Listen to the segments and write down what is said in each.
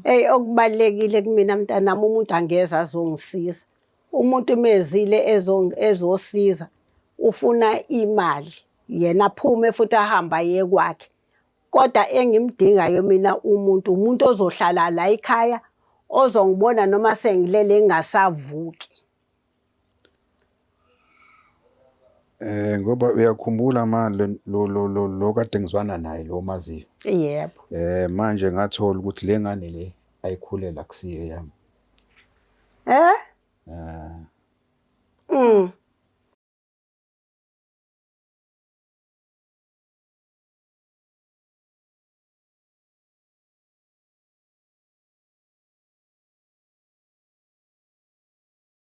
Eyi okubalulekile kumina mntanami umuntu angeze azongisiza. Umuntu mezile ezosiza ufuna imali yena aphume futhi ahambe aye kwakhe. Kodwa engimdingayo mina umuntu, umuntu ozohlala la ekhaya ozongibona noma sengilele ngingasavuki. Ngoba uyakhumbula ma lo lo lo lo kade ngizwana naye lo omaziyo. Yebo. Manje ngathola ukuthi le ngane le ayikhulela akusiyo eyami. Eh? Eh.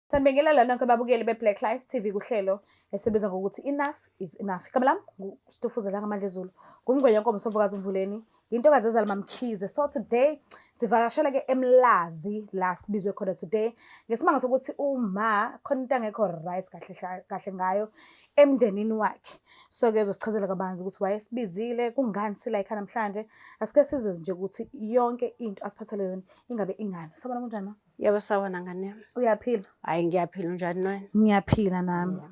Sanibingelela nonke babukeli be-Black Life TV kuhlelo esibiza ngokuthi Enough is Enough. Igama lami nguStufuza Dlangamandla Zulu. Ngumngwenya Nkomo Sovukazi Umvuleni. Ngintokazi ezala Mamkhize. So today sivakashela ke eMlazi la sibizwe khona today ngesimanga sokuthi uma khona into angekho right kahle kahle ngayo emndenini wakhe. So ke uzosichazela kabanzi ukuthi wayesibizile kungani sila ekhaya namhlanje. Asike sizwe nje ukuthi yonke into asiphathele yona ingabe ingani. Sabona kunjani ma? Yebo sawona ngane yami. Uyaphila? Hayi ngiyaphila unjani wena? Ngiyaphila nami.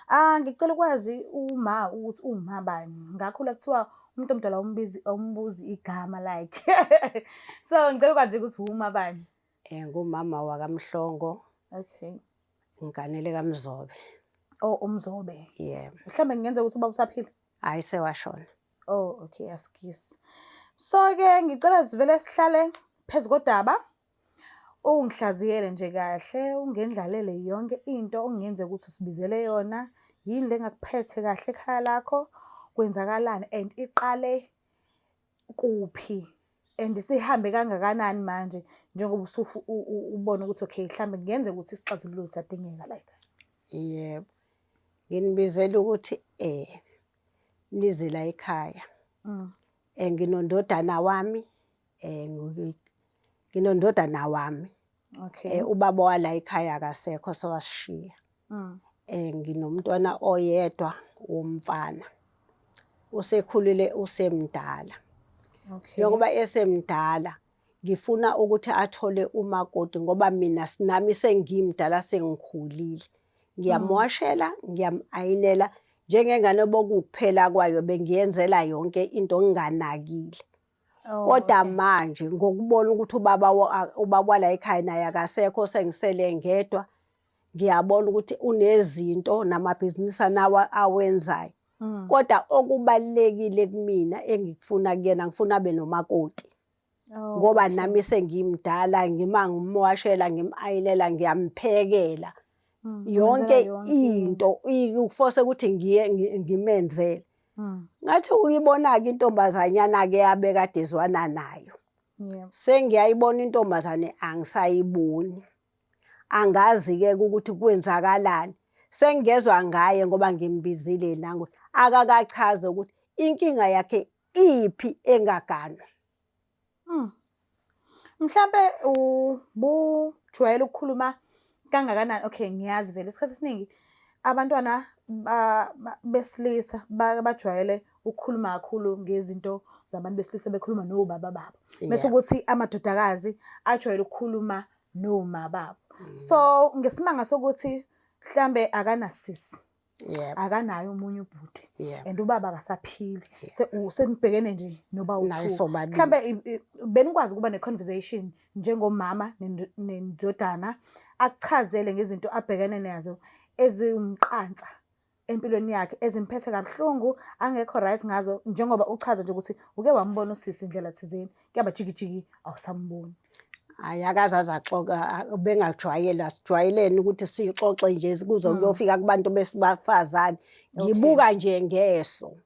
Ah ngicela ukwazi uma ukuthi uma bani. Ngakhula kuthiwa umuntu omdala umbizi umbuzi igama like. So ngicela ukwazi ukuthi uma bani. Eh ngumama wakaMhlongo. Okay. Ngiganele kaMzobe. Oh uMzobe. Yebo. Mhlambe ngingenza ukuthi ubaba usaphila? Hayi sewashona. Oh okay asikisi. So ke ngicela sivele sihlale phezu kodaba. Ungihlaziyele nje kahle, ungendlalele yonke into okungenza ukuthi usibizele yona, yini le engakuphethe kahle ekhaya lakho, kwenzakalani and iqale kuphi and sihambe kangakanani manje njengoba ubona ukuthi okay mhlambe kungenzeka ukuthi isixazululo sisadingeka la ekhaya. Yebo. Nginibizela ukuthi nize la ekhaya. Nginondodana wami nginondodana wami. Okay. Ubaba wala ekhaya akasekho sewasishiya. Nginomntwana oyedwa womfana. Usekhulile usemdala. Okay. Njengoba esemdala ngifuna ukuthi athole umakoti ngoba mina nami sengimdala sengikhulile. Ngiyamwashela, ngiyam-ayinela njengengane bokuphela kwayo bengiyenzela yonke into nginganakile. Oh, Kodwa okay. manje ngokubona ukuthi ubaba ubaba wala ekhaya naye akasekho sengisele ngedwa ngiyabona ukuthi unezinto namabhizinisi anawa awenzayo. Kodwa okubalulekile kumina engikufuna kuyena ngifuna abe nomakoti. Oh, Ngoba okay. nami sengimdala ngima ngimwashela ngim-ayinela ngiyamphekela. Umenzela Yonke yonke into. into ikufose ukuthi ngiye ngimenzele. Ngathi uyibona-ke intombazanyana-ke yabekade ezwana nayo. Yebo. Sengiyayibona intombazane angisayiboni. Angazi-ke ukuthi kwenzakalani. Sengingezwa ngaye ngoba ngimbizile nangu akakachaze ukuthi inkinga yakhe iphi engaganwa. Mhlampe ubujwayele ukukhuluma kangakanani? Okay, ngiyazi vele isikhathi esiningi abantwana besilisa bajwayele ukukhuluma kakhulu ngezinto zabantu besilisa bekhuluma nobaba babo. Bese ukuthi amadodakazi ajwayele ukukhuluma noma babo. So ngesimanga sokuthi mhlambe akanasisi. Akanaye omunye ubhuti. And ubaba akasaphili. Senibhekene nje noba Naye uthu. sobabili. Mhlambe benikwazi ukuba ne-conversation njengomama nendodana akuchazele ngezinto abhekene nazo eziwumqansa empilweni yakhe ezimphethe kabuhlungu angekho right ngazo njengoba uchaza nje ukuthi uke wambona usisi indlela thizeni kuyaba jikijiki awusamboni. Hayi akaze aze axoka bengajwayele asijwayeleni ukuthi sixoxe nje kuze kuyofika kubantu besibafazane. Ngibuka nje ngeso.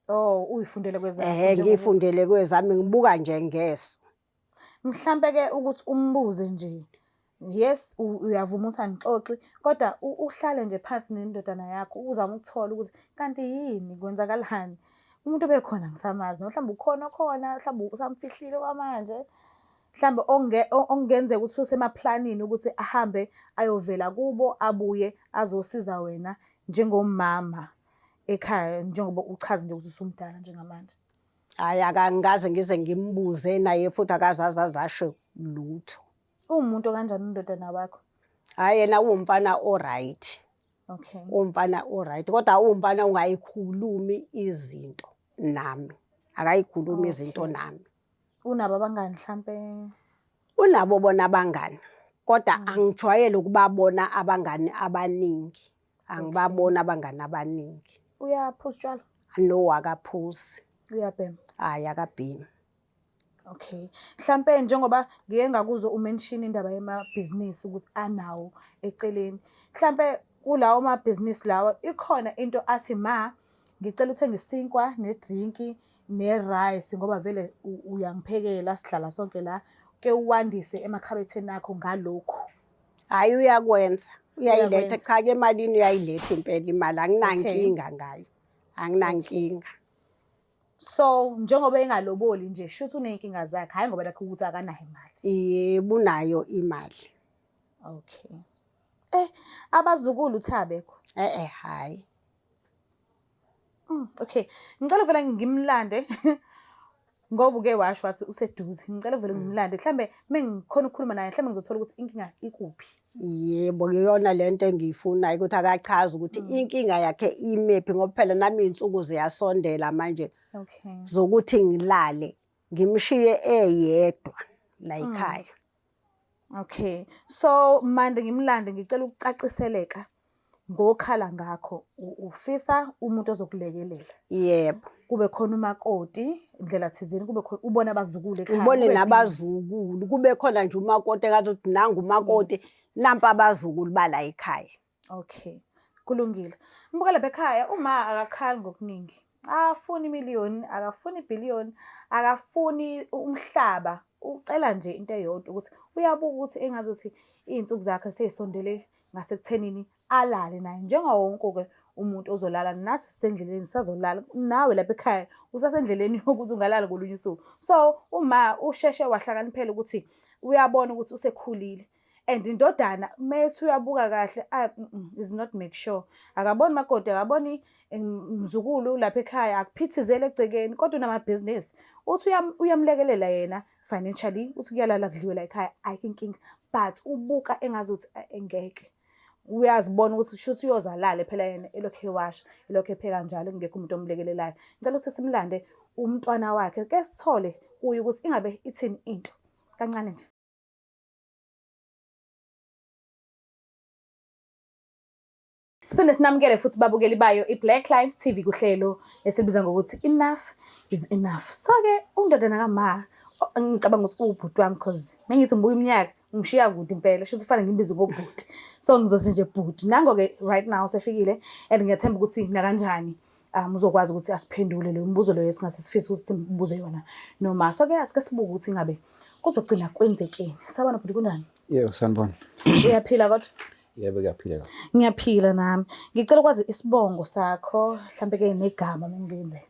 Oh uyifundele kwezakho. Ehhe ngiyifundele kwezami ngibuka nje ngeso. Mhlambe ke ukuthi umbuze nje yes uyavuma ukuthi anixoxi kodwa uhlale nje phansi nendodana yakho uzame ukuthola ukuthi kanti yini kwenzakalani umuntu obekhona ngisamazi mhlawumbe ukhona okhona mhlawumbe usamfihlile kwamanje mhlawumbe okungenzeka ukuthi usemaplanini ukuthi ahambe ayovela kubo abuye azosiza wena njengomama ekhaya njengoba uchaza nje ukuthi usumdala njengamanje. Hhayi akangikaze ngize ngimbuze naye futhi akaze aze azasho lutho. Uwumuntu okanjani undodana wakho? Hhayi yena uwumfana o-right. Okay. Uwumfana o-right kodwa uwumfana ongayikhulumi izinto nami. Akayikhulumi izinto nami. Unabo abangani mhlampe? Unabo bona abangani kodwa angijwayele ukubabona abangani abaningi. Angibaboni abangani abaningi. Uyaphuza utshwala? No, akaphuzi. Uyabhema? Hhayi akabhemi. Okay. Mhlampe njengoba ngike ngakuzwa umention indaba yamabhizinisi ukuthi anawo eceleni. Mhlampe kulawo mabhizinisi lawa ikhona into athi ma ngicela uthenge isinkwa nedrinki ne-rice ngoba vele uyangiphekela sihlala sonke la ke uwandise emakhabetheni akho ngalokhu. Hhayi uyakwenza. Uyayiletha Uyakwenza. cha ke emalini uyayiletha impela imali anginankinga ngayo. Anginankinga. So njengoba engaloboli nje shuthi uney'nkinga zakhe hhayi ngoba nakho ukuthi akanayo imali. Yebo unayo imali. Okay. Eh abazukulu uthe abekho. Eh eh hhayi. Okay. Ngicela vele ngimlande ngoba uke washo wathi useduze. Ngicela vele ngimlande. Mhlambe mengikhona ukukhuluma naye mhlambe ngizothola ukuthi inkinga ikuphi. Yebo iyona lento engiyifunayo ukuthi akachaze ukuthi inkinga yakhe imephi ngoba phela nami iy'nsuku ziyasondela manje Okay. zokuthi ngilale ngimshiye eyedwa la ekhaya. Okay. So manje ngimlande ngicela ukucaciseleka ngokhala ngakho. Ufisa umuntu ozokulekelela. Yebo. Kube khona umakoti ndlela thizeni kube khona ubone abazukulu ekhaya. Ngibone kube busy. nabazukulu kube khona nje umakoti engathi ukuthi nangu umakoti nampa abazukulu bala ekhaya. Okay. Kulungile. Mbukela bekhaya uma akakhali ngokuningi. Akafuni imiliyoni, akafuni ibhiliyoni, akafuni umhlaba. Ucela nje into eyodwa ukuthi uyabuka ukuthi engazuthi iy'nsuku zakhe sey'sondele ngasekuthenini alale naye njengawo wonke-ke umuntu ozolala nathi sisendleleni sisazolala nawe lapha ekhaya usasendleleni yokuthi ungalala ngolunye usuku. So uma usheshe wahlakaniphela ukuthi uyabona ukuthi usekhulile and indodana methi uyabuka kahle is not make sure akaboni makoti akaboni mzukulu lapha ekhaya akuphithizele egcekeni kodwa unamabhizinisi uthi uyamlekelela yena financially uthi kuyalala kudliwe la ekhaya ayikho inkinga but ubuka engazuthi ngeke uyazibona ukuthi shuthi uyozalale phela yena elokhu ewasha elokhu epheka njalo kungekho umuntu omlekelelayo. Ngicela ukuthi simlande umntwana wakhe ke sithole kuye ukuthi ingabe ithini into kancane nje. Siphinde sinamukele futhi babukeli bayo i-Black Life TV kuhlelo esibiza ngokuthi Enough is Enough. So-ke undodana kama ngicabanga ukuthi uwubhuti wami cause mengithi ngibuka iminyaka ngishiya kude impela shuthi kufanele ngimbize ngobhuti. So ngizothi nje bhuti. Nango-ke right now usefikile and ngiyathemba ukuthi nakanjani uzokwazi ukuthi asiphendule leyo mbuzo leyo esingase sifise ukuthi simbuze yona noma. So-ke asike sibuke ukuthi ingabe kuzogcina kwenzekeni. Sawubona bhuti, kunjani? Yebo, sanibona. Uyaphila kodwa? Yebo, kuyaphileka. Ngiyaphila nami. Ngicela ukwazi isibongo sakho, mhlambe ke negama mengenzeka.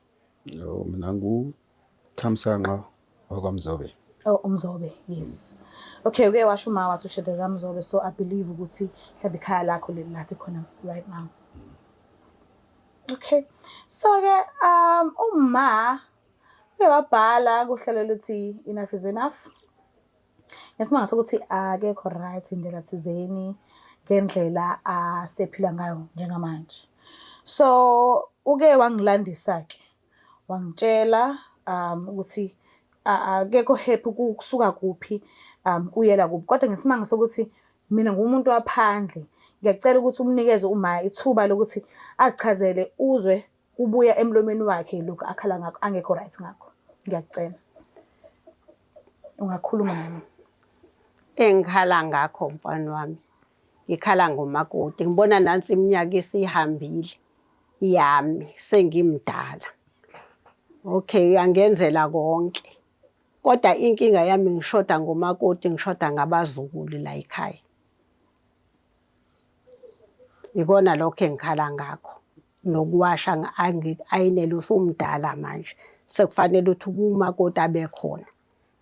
Yo, mina nguThamsanqa wakwaMzobe. Oh, uMzobe, yes. Okay, uke washo uma wathi ushade kaMzobe, so I believe ukuthi mhlambe ikhaya lakho leli la sikhona right now. Okay. So ke uma uke wabhala kuhlelo luthi enough is enough. Ngesimanga sokuthi akekho right indlela thizeni ngendlela asephila ngayo njengamanje. So uke wangilandisa ke wangitshela ukuthi akekho happy kusuka kuphi kuyela kuphi kodwa ngesimanga sokuthi mina ngumuntu waphandle ngiyacela ukuthi umnikeze uma ithuba lokuthi azichazele uzwe kubuya emlomeni wakhe lokhu akhala ngakho angekho right ngakho. Ngiyacela. Ungakhuluma nami. Engikhala ngakho mfana wami, ngikhala ngomakoti. Ngibona nansi iminyaka isihambile yami sengimdala. Okay, uyangenzela konke. Kodwa inkinga yami ngishoda ngomakoti, ngishoda ngabazukulu la ekhaya. Ikona lokho engikhala ngakho. Nokuwasha angi-ayinele usumdala manje. Sekufanele ukuthi umakoti abe khona.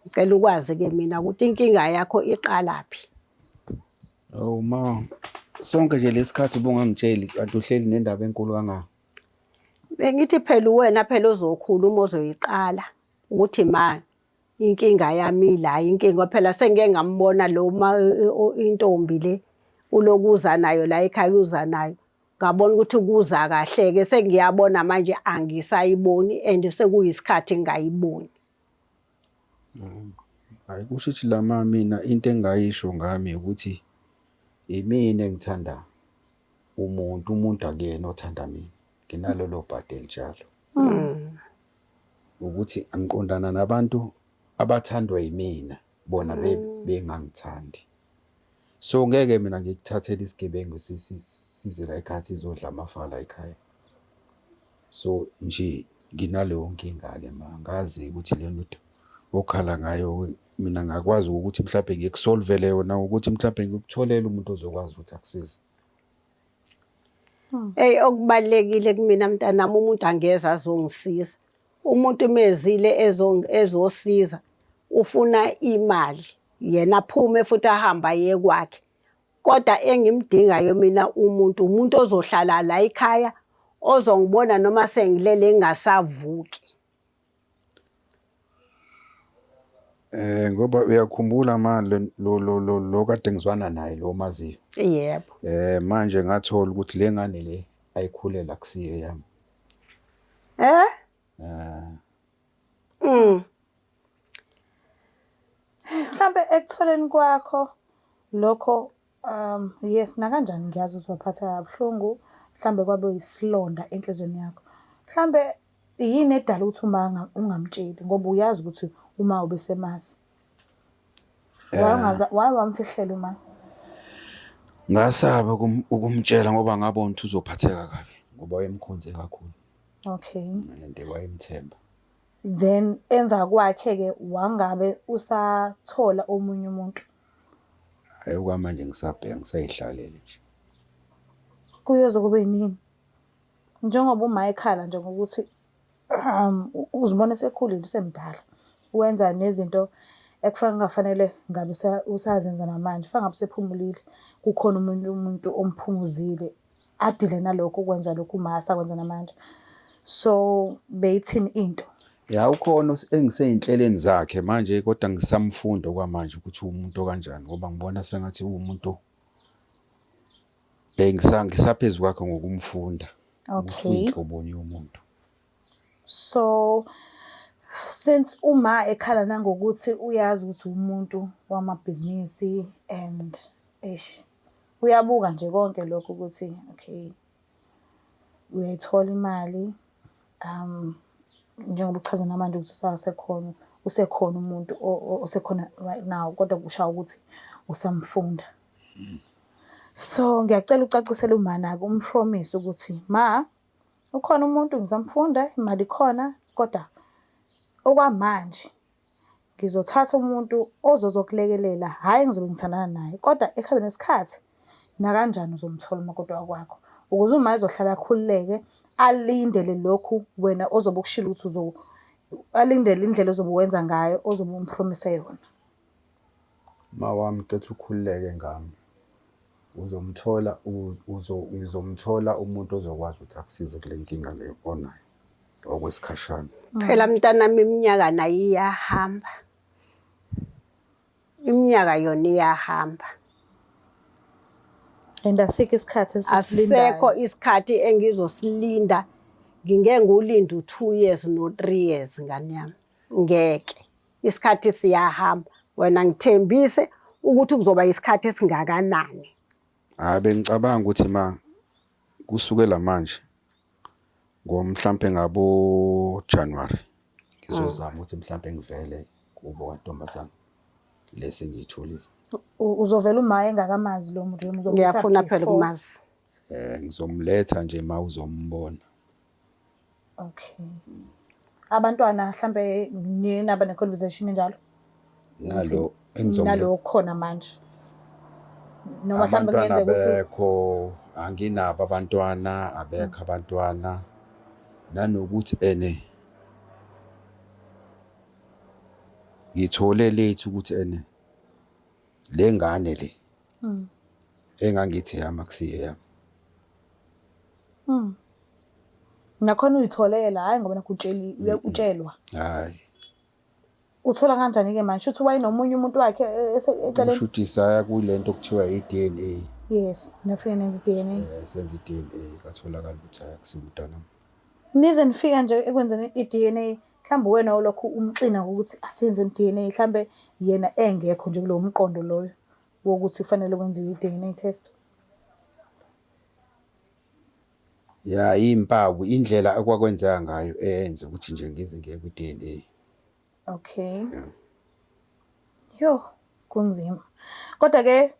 Ngicela ukwazi-ke mina ukuthi inkinga yakho iqalaphi. Oh ma, sonke nje lesikhathi ubungangitsheli kanti uhleli nendaba enkulu kangaka. Bengithi phela uwena phela ozokhuluma ozoyiqala. Ukuthi ma inkinga yami ila, inkinga phela sengike ngambona lo ma intombi le ulokuza nayo la ekhaya uza nayo. Ngabona ukuthi kuza kahle-ke sengiyabona manje angisayiboni and sekuyisikhathi ngingayiboni. Hhayi kusho ukuthi lama mina into engingayisho ngami ukuthi imina engithanda umuntu, umuntu akuyena othanda mina. Nginalolo bhadi elinjalo. Ukuthi angiqondana nabantu abathandwa yimina bona bengangithandi. So ngeke mina ngikuthathele isigebengu size la ekhaya sizodla amafa la ekhaya. So nje nginaleyo nkinga-ke ma, angazi ukuthi le nto okhala ngayo mina ngakwazi ukuthi mhlampe ngikusolvele yona ngokuthi mhlampe ngikutholele umuntu ozokwazi ukuthi akusize. Eyi okubalulekile kumina mntanami umuntu angeze azongisiza. Umuntu mezile ezosiza ufuna imali, yena aphume futhi ahambe aye kwakhe. Kodwa engimdingayo mina umuntu, umuntu ozohlala la ekhaya, ozongibona noma sengilele ngingasavuki. Ngoba uyakhumbula ma lo lo lo lo kade ngizwana naye lo omaziyo. Yebo. Manje ngathola ukuthi le ngane le ayikhulela akusiyo eyami. Eh? Mhlampe ekutholeni kwakho lokho yes nakanjani ngiyazi ukuthi waphatheka kabuhlungu, mhlambe kwabe yisilonda enhliziyweni yakho. Mhlambe yini edala ukuthi uma ungamtsheli ngoba uyazi ukuthi uma ubesemazi. Why ungaza why wamfihlela uma? Ngasaba ukumtshela ngoba ngabona ukuthi uzophatheka kabi ngoba wayemkhonze kakhulu. Okay. And wayemthemba. Then emva kwakhe-ke wangabe usathola omunye umuntu? Hhayi okwamanje ngisabheka ngisayihlalele nje. Kuyoze kube yinini? Njengoba uma ekhala nje ngokuthi uzibona esekhulile usemdala, wenza nezinto ekufanele kungafanele ngabe usazenza namanje, kufanele ngabe usephumulile, kukhona umuntu umuntu omphumuzile adile nalokho ukwenza lokhu uma asakwenza namanje. So beyithini into? Ya ukhona engisey'nhlelweni zakhe manje kodwa ngisamfunda okwamanje ukuthi uwumuntu okanjani ngoba ngibona sengathi uwumuntu ngisaphezu kwakhe ngokumfunda ukuthi uyinhloboni yomuntu. So since uma ekhala nangokuthi uyazi ukuthi umuntu wamabhizinisi and eish uyabuka nje konke lokhu ukuthi okay uyayithola imali njengoba uchaza namanje ukuthi usasekhona usekhona umuntu osekhona right now kodwa kushaya ukuthi usamfunda. So ngiyacela ucacisele umana-ke umpromise ukuthi ma ukhona umuntu ngisamfunda imali ikhona kodwa okwamanje ngizothatha umuntu ozozokulekelela, hhayi ngizobe ngithandana naye kodwa ekuhambeni kwesikhathi nakanjani uzomthola umakoti wakwakho. Ukuze uma ezohlala akhululeke alindele lokhu wena ozobe ukushilo ukuthi alindele indlela ozobe wenza ngayo ozobe umpromise yona. Mawami cetha ukhululeke ngami. Uzomthola ngizomthola umuntu ozokwazi ukuthi akusize kule nkinga le onayo okwesikhashana. Phela mntanami iminyaka nayo iyahamba. Iminyaka yona iyahamba. And asikho isikhathi esisilindayo. Asekho isikhathi engizosilinda. Ngingeke ngiwulinde u-2 years no-3 years ngane yami. Ngeke. Isikhathi siyahamba. Wena ngithembise ukuthi kuzoba isikhathi esingakanani. Hhayi bengicabanga ukuthi ma kusukela manje ngomhlampe ngabo January ngizozama ukuthi mhlampe ngivele kubo kantombazane lesi engiyitholile. Uzovela uma engakamazi lo muntu noma uzomletha Ngiyafuna phela before? ukumazi. Ngizomletha nje ma uzombona. Okay. Abantwana mhlambe niye naba ne-conversation enjalo? Nalo engizomletha. Nalo khona manje. Noma mhlambe Abantwana kungenzeka ukuthi abekho, anginabo abantwana, abekho abantwana. Nanokuthi ene ngithole late ukuthi ene le ngane le engangithi eyami akusiyo eyami. Nakhona uyitholela, hhayi ngoba nakhu utshelwa. Hhayi. Uthola kanjani-ke manje? Shuthi wayenomunye umuntu wakhe eceleni? Kusho ukuthi saya kule nto okuthiwa i-DNA. Yes, nafike nenza i-DNA. Senza i-DNA kwatholakala ukuthi hhayi akusiwo umntanami. Nize nifika nje ekwenzeni i-DNA, mhlawumbe uwena olokhu umxina ngokuthi asenzeni i-DNA, mhlawumbe yena engekho nje kulowo mqondo loyo wokuthi kufanele kwenziwe i-DNA test. Ya iy'mpawu, indlela okwakwenzeka ngayo eyenza ukuthi nje ngize ngiye kwi-DNA. Okay. Yeah. Yo, kunzima. Kodwa ke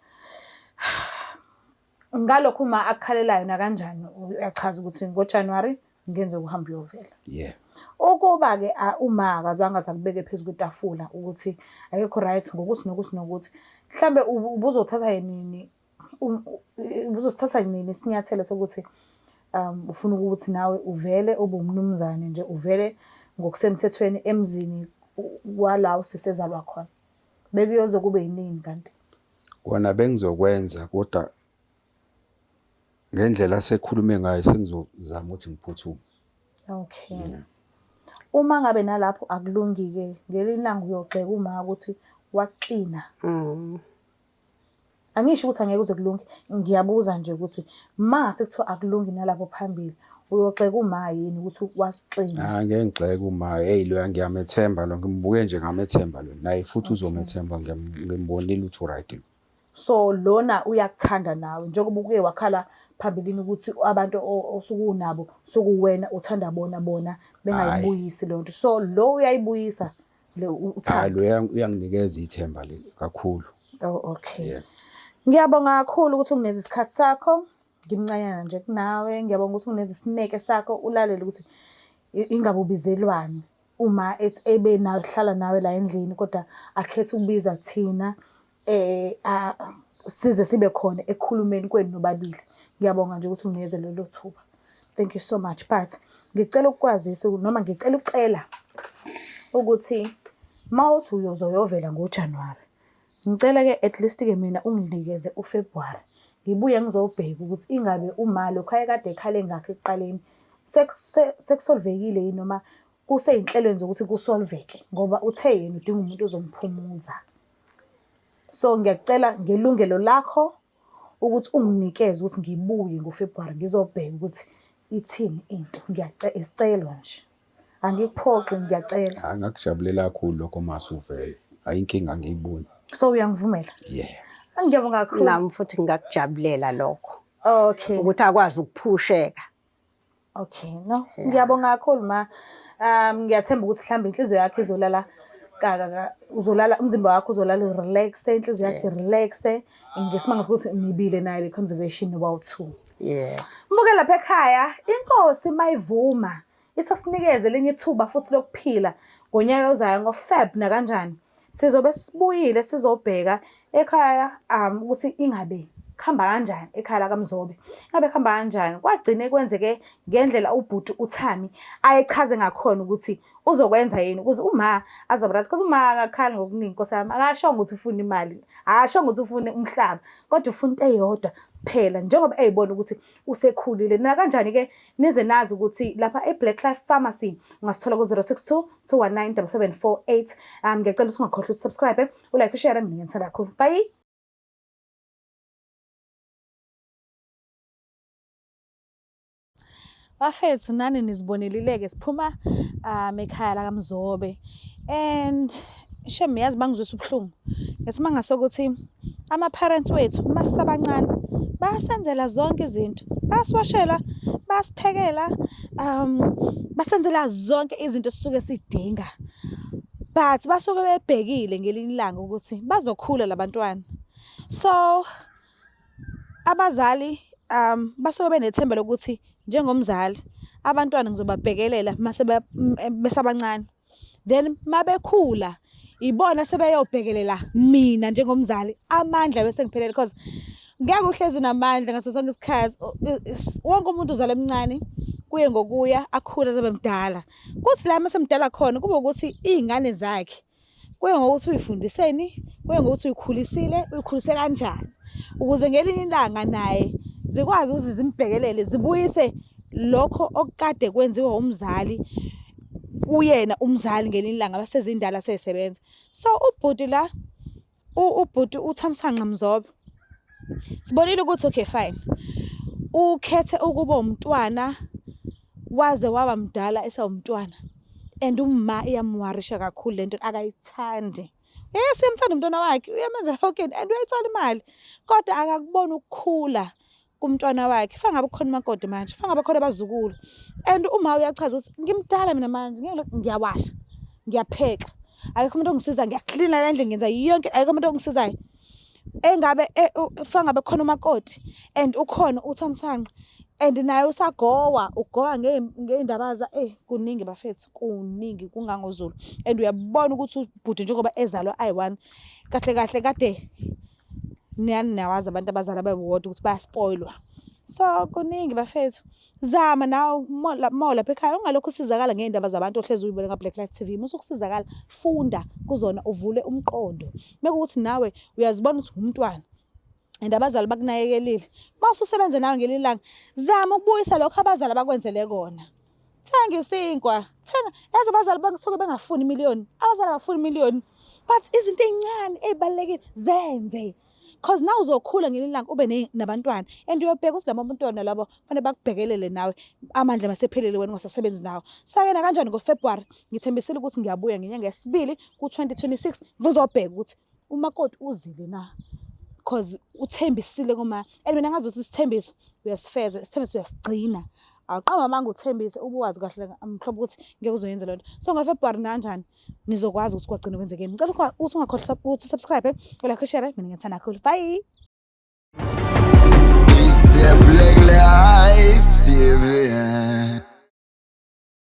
ngalokhu uma akukhalelayo nakanjani uyachaza ukuthi ngoJanuary ngenze ukuhamba uyovela. Yeah. Ukuba-ke uma akazange aze akubeke phezu kwetafula ukuthi akekho right ngokuthi nokuthi nokuthi, mhlambe ubuzothatha nini ubuzosithatha nini isinyathelo sokuthi ufuna ukuthi nawe uvele ube umnumzane nje uvele ngokusemthethweni emzini wala usisezalwa khona? Bekuyoze kube yinini kanti? Kona bengizokwenza kodwa ngendlela asekhulume ngayo sengizozama ukuthi ngiphuthume. Okay. Uma ngabe nalapho akulungi-ke ngelinye ilanga uyogxeka uma ukuthi waxina. Angisho ukuthi angeke kuze kulunge, ngiyabuza nje ukuthi mase kuthiwa akulungi nalapho phambili uyogxeka uma yini ukuthi waxina? Hayi ngeke ngigxeke uma, hey loya ngiyamethemba lo, ngimbuke nje ngamethemba lo, naye futhi uzomethemba ngimbonile ukuthi u-right lo. So lona uyakuthanda nawe njengoba uke wakhala phambilini ukuthi abantu osuke unabo sekuwena uthanda bona bona bengayibuyisi leyo nto. So lo uyayibuyisa le uthando. Hayi lo uyanginikeza ithemba leli kakhulu. Oh okay. Yeah. Ngiyabonga kakhulu ukuthi ungineze isikhathi sakho. Ngimncanyana nje kunawe. Ngiyabonga ukuthi ungineze isineke sakho ulalele ukuthi ingabe ubizelwani uma ethi ebe nawe hlala nawe la endlini kodwa akhethe ukubiza thina size sibe khona ekukhulumeni kwenu nobabili. Ngiyabonga nje ukuthi unginikeze lelo thuba. Thank you so much. But ngicela ukukwazisa noma ngicela ukucela ukuthi uma uthi uyozoyovela ngoJanuwari, ngicela-ke at least-ke mina unginikeze uFebruwari ngibuye ngizobheka ukuthi ingabe uma lokhu ayekade ekhale ngakho ekuqaleni sekusolvekile yini noma kusey'nhlelweni zokuthi kusolveke ngoba uthe yena udinga umuntu ozomphumuza. So ngiyakucela ngelungelo lakho ukuthi unginikeze ukuthi ngibuye ngoFebruwari ngizobheka ukuthi ithini into. Ngiyacela, isicelo nje. Angikuphoqi ngiyacela. Hayi ngakujabulela kakhulu lokho mase uvele. Hayi inkinga angiyiboni. So uyangivumela? Yeah. Ngiyabonga kakhulu. Nami futhi ngingakujabulela lokho. Okay. Ukuthi akwazi ukuphusheka. Okay, no. Ngiyabonga kakhulu ma. Ngiyathemba ukuthi mhlawumbe inhliziyo yakho izolala ka uzolala umzimba wakho uzolala urelaxe, inhliziyo yakho irelaxe. Ngesimanga sokuthi nibile nayo le conversation nobawu-two. Yeah. Mbuke lapha ekhaya, inkosi mayivuma isasinikeze elinye ithuba futhi lokuphila ngonyaka ozayo ngoFeb nakanjani. Sizobe sibuyile sizobheka ekhaya ukuthi ingabe kuhamba kanjani ekhaya lakaMzobe. Ingabe kuhamba kanjani? Kwagcine kwenzeke ngendlela ubhuti uThami ayechaze ngakhona ukuthi uzokwenza yini ukuze uma azobe right. Because uma akakhali ngokuningi Nkosi yami, akashongo ukuthi ufuna imali, akashongo ukuthi ufuna umhlaba, kodwa ufuna into eyodwa kuphela njengoba eyibona ukuthi usekhulile. Nakanjani-ke nize nazi ukuthi lapha e-Black Life Pharmacy ungasithola ku-062 219 7748. Ngiyacela ukuthi ungakhohlwa ukuthi subscribe, ulike, ushare, mina ngiyithanda kakhulu. Bye. Bafethu nani nizibonelile-ke siphuma ekhaya lakaMzobe and shem yazi bangizwisa ubuhlungu ngesimanga sokuthi ama-parents wethu uma sisabancane bayasenzela zonke izinto, bayasiwashela, bayasiphekela, basenzela zonke izinto esisuke sidinga. But basuke bebhekile ngelinye ilanga ukuthi bazokhula la bantwana. So abazali basuke benethemba lokuthi njengomzali abantwana ngizobabhekelela mase besabancane. Then mabekhula ibona sebeyobhekelela mina njengomzali amandla bese ngiphelele because ngeke uhlezi unamandla ngaso sonke isikhathi. Wonke umuntu uzalwa emncane kuye ngokuya akhule aze abe mdala. Kuthi la mase mdala khona kube ukuthi iy'ngane zakhe kuye ngokuthi uyifundiseni, kuye ngokuthi uyikhulisile, uyikhulise kanjani ukuze ngelinye ilanga naye zikwazi ukuthi zimbhekelele zibuyise lokho okukade kwenziwa umzali. Uyena umzali ngelinye ilanga basezindala sesebenza. So ubhuti la, ubhuti uThamsanqa Mzobe, sibonile ukuthi okay fine, ukhethe ukuba umntwana waze waba mdala esewumntwana, and uma iyamwarisha kakhulu lento, akayithandi. Yes, uyamthanda umntwana wakhe, uyamenzela yonke into and uyayithola imali, kodwa akakuboni ukukhula kumntwana wakhe. Fanele ngabe kukhona umakoti manje, fanele ngabe khona abazukulu. And uma uyachaza ukuthi ngimdala mina manje, ngeke, ngiyawasha, ngiyapheka, akekho umuntu ongisiza, ngiyaklina la endlini, ngenza yonke, akekho umuntu ongisizayo. Engabe fanele ngabe khona umakoti and ukhona uThamsanqa and naye usagowa, ugowa ngey'ndaba za kuningi bafethu, kuningi kungangozulu. And uyabona ukuthi ubhuti njengoba ezalwa ayi-one, kahle kahle kade niyani, niyawazi abantu abazali abewodwa ukuthi bayaspoilwa. So kuningi bafethu, zama nawe mo lapha ekhaya, ungalokhu usizakala ngey'ndaba zabantu ohlezi uyibone ka-Black Life TV. Musa ukusizakala, funda kuzona, uvule umqondo. Mekuwukuthi nawe uyazibona ukuthi umntwana and abazali bakunakekelile, uma ususebenza nawe ngelinye ilanga, zama ukubuyisa lokho abazali abakwenzele kona. Thenga isinkwa, thenga. Yazi abazali bangisuke bengafuni imiliyoni, abazali abafuni imiliyoni, but izinto ey'ncane ey'balulekile zenze, cause nawe uzokhula ngelinye ilanga ube nabantwana and uyobheka ukuthi labo bantwana labo fanele bakubhekelele nawe amandla masephelele, wena ungasasebenzi nawo. So-ke nakanjani ngoFebruwari ngithembisile ukuthi ngiyabuya ngenyanga yesibili ku-2026, ngizobheka ukuthi umakoti uzile na, cause uthembisile kuma, and mina ngazi ukuthi isithembiso uyasifeza, isithembiso uyasigcina. Awuqamba amanga, uthembise ubuwazi kahle mhlobo ukuthi ngeke uzoyenza lento. So ngoFebruwari nakanjani nizokwazi ukuthi kwagcina kwenzekeni. Ngicela ukuthi ungakhohlwa ukuthi usubscribe, ulike, ushare. Mina ngiyathanda kakhulu, bye. It's the Black Life TV.